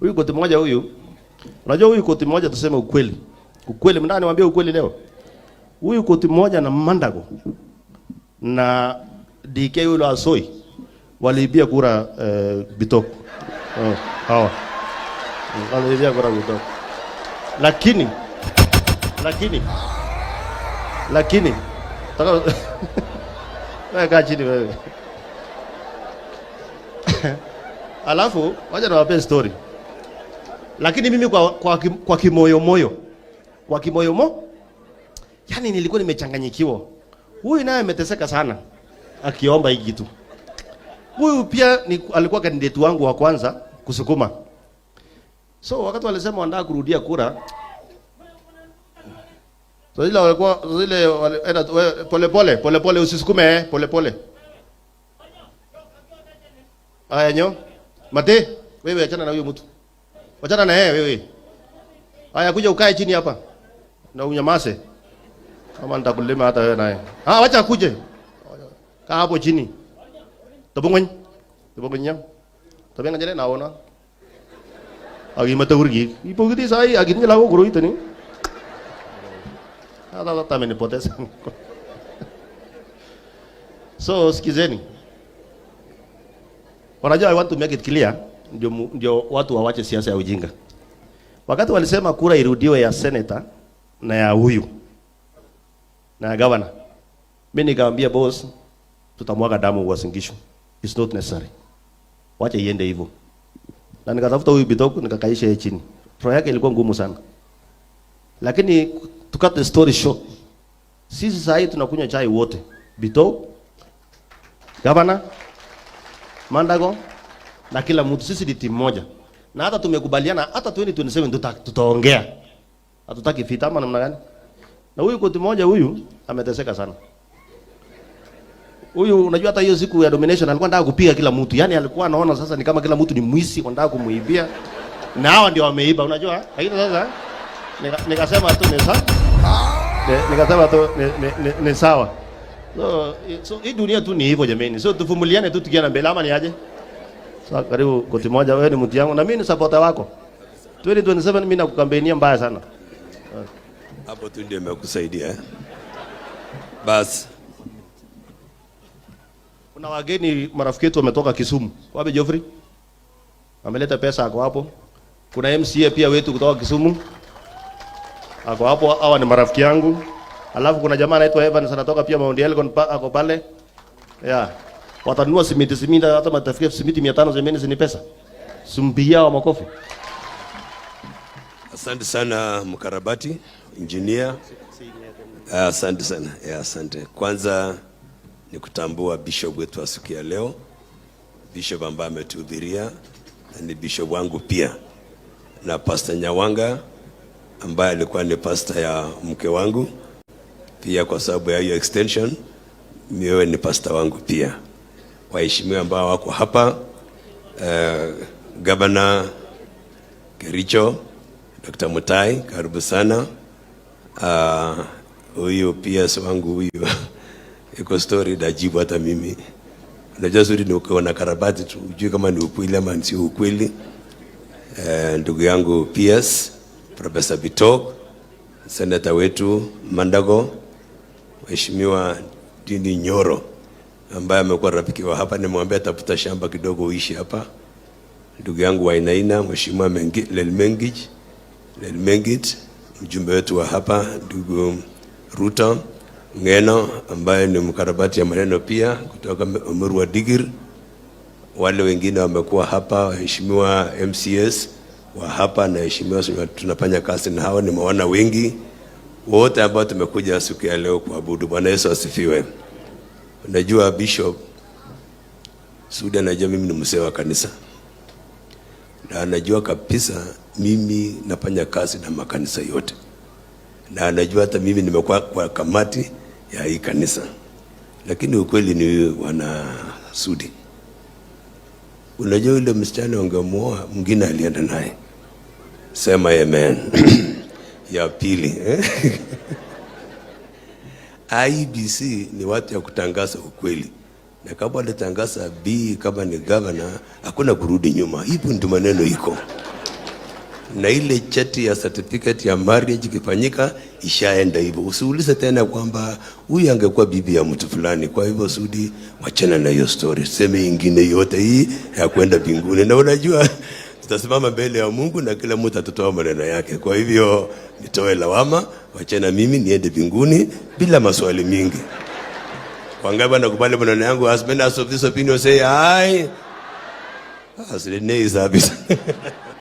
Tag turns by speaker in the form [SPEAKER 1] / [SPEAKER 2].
[SPEAKER 1] Huyu koti moja huyu. Unajua huyu koti moja, tuseme ukweli. Ukweli, mnataka niwaambie ukweli leo. Huyu koti moja na Mandago na DK yule Asoi waliibia kura Bitok. Oh, hawa. Waliibia kura Bitok. Lakini taka wewe kaa chini wewe. Alafu wacha niwape story. Lakini mimi kwa kimoyo moyo. Kwa kimoyo mo? Yaani nilikuwa nimechanganyikiwa. Huyu naye ameteseka sana akiomba hii kitu. Huyu pia ni, alikuwa candidate wangu wa kwanza kusukuma. So wakati walisema wanataka kurudia kura, so ile walikuwa zile wale, pole pole pole pole, usisukume pole pole. Aya nyo. Mate, wewe achana na huyo mtu. Achana na yeye wewe. Aya, kuja ukae chini hapa. Na unyamaze. Kama nitakulima hata wewe naye. Ah, wacha akuje. Kaa hapo chini. Tobong'ony. Tobong'ony nyam. Tobeng'ony jere naona. Akimete kurgik. Ipokiti sai akitinye lagok koroito ni. Hata hata amenipoteza. So sikizeni. Wanajua, I want to make it clear ndio watu wawache siasa ya ujinga. Wakati walisema kura irudiwe ya senator na ya huyu na ya governor, mimi nikamwambia boss, tutamwaga damu Uasin Gishu. It's not necessary. Wacha iende hivyo. Na nikatafuta huyu Bitok nikakaisha yeye chini. Roho yake ilikuwa ngumu sana. Lakini to cut the story short, sisi sasa hivi tunakunywa chai wote. Bitok, governor, Mandago na kila mtu, sisi ni timu moja. Na hata tumekubaliana hata 2027 tutaongea. Hatutaki vita ama namna gani? Na huyu koti moja huyu ameteseka sana. Huyu unajua hata hiyo siku ya nomination alikuwa anataka kupiga kila mtu. Yaani alikuwa anaona sasa ni kama kila mtu ni mwizi, wanataka kumuibia. Na hawa ndio wameiba, unajua? Lakini sasa nikasema tu ni sawa. Nikasema tu ni sawa. So hii dunia tu ni hivyo jameni. So tuvumiliane tu tukienda mbele ama ni aje? Sasa karibu koti moja, wewe ni mtu yangu na mimi ni supporter wako. 2027 mimi nakukambenia mbaya sana.
[SPEAKER 2] Hapo tu ndio imekusaidia eh? Bas.
[SPEAKER 1] Kuna wageni marafiki wetu wametoka Kisumu. Wapi Geoffrey? Ameleta pesa, ako hapo. Kuna MCA pia wetu kutoka Kisumu. Ako hapo, hawa ni marafiki yangu. Alafu kuna jamaa anaitwa Evans anatoka pia Mount Elgon ako pale. Yeah. Watanunua simiti hata matafikia simiti 500 zemeni ni pesa. Simpigia wa makofi.
[SPEAKER 2] Asante sana mkarabati, engineer. Asante sana. Yeah, asante. Kwanza ni kutambua bishop wetu wa siku ya leo, bishop ambaye ametuhudhuria na ni bishop wangu pia, na Pastor Nyawanga ambaye alikuwa ni pastor ya mke wangu pia, kwa sababu ya hiyo extension wewe ni pastor wangu pia. Waheshimiwa ambao wako hapa, Governor Kericho Dr. Mutai, karibu sana. Huyu PS wangu huyu iko story dajibu hata mimi. Unajua zuri ni ukiona karabati tu ujue kama ni ukweli ama sio ukweli. Ndugu yangu PS Professor Bitok, senator wetu Mandago, Mheshimiwa Ndindi Nyoro ambaye amekuwa rafiki wa hapa, nimemwambia tafuta shamba kidogo uishi hapa. Ndugu yangu Wainaina, Mheshimiwa Lelmengit, mjumbe wetu wa hapa, ndugu Ruto Ngeno ambaye ni mkarabati ya maneno pia kutoka Emurua Dikirr. Wale wengine wamekuwa hapa, waheshimiwa MCS wa hapa na heshimiwa tunafanya kazi na hawa, nimeona wengi wote ambao tumekuja siku ya leo kuabudu. Bwana Yesu asifiwe. Unajua Bishop Sudi anajua mimi ni mzee wa kanisa na anajua kabisa mimi nafanya kazi na makanisa yote, na anajua hata mimi nimekuwa kwa kamati ya hii kanisa, lakini ukweli ni wana Sudi, unajua yule msichana ungemuoa mwingine alienda naye, sema amen. Ya pili eh? IEBC ni watu ya kutangaza ukweli, na kama walitangaza B kama ni governor, hakuna kurudi nyuma. Hivyo ndio maneno iko. Na ile cheti ya certificate ya marriage ikifanyika, ishaenda hivyo. Usiulize tena kwamba huyu angekuwa bibi ya mtu fulani. Kwa hivyo Sudi, wachana na hiyo story, seme ingine yote hii ya kwenda mbinguni. Na unajua tutasimama mbele ya Mungu na kila mtu atatoa maneno yake. Kwa hivyo nitoe lawama, wachana mimi niende mbinguni bila maswali mingi. Wangapi wanakubali maneno yangu? As many as of this opinion say aye. As the nays have it.